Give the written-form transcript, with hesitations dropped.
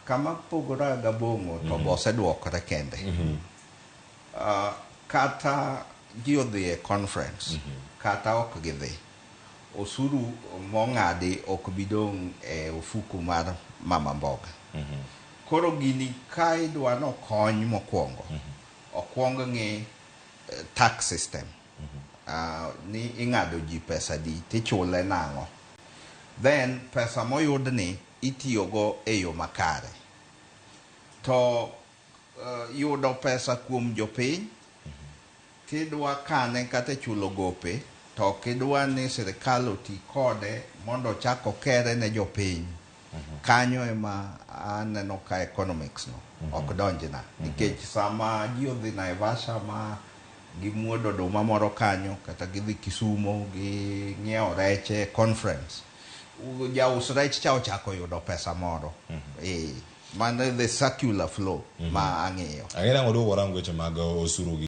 Kama pogora ga Bong'o to be oseduokore kende. Kata ji odhi e conference kata ok gidhi, osuru mong'adi ok bi dong' e ofuku mar mama mboga. Koro gini ka idwa nokony mokwongo, okwong ng'i tax system. Ni ing'ado ji pesa di tichule nang'o. Then pesa moyudni itiyogo e yo makare. To yudo pesa kuom jopiny tidwa kane kata chulo gope to ok idwa ni sirikal oti kode mondo ochak okere ne jopiny. Kanyo ema aneno ka economics no ok donjna nikech sama ji odhi Naivasha ma gimuodo oduma moro kanyo kata gidhi Kisumo ging'iewo rech e conference, jaus rech cha ochako yudo pesa moro. Mano the circular flow ma ang'iyo. Ang'e nang'o duogo warango weche mag osuru gi.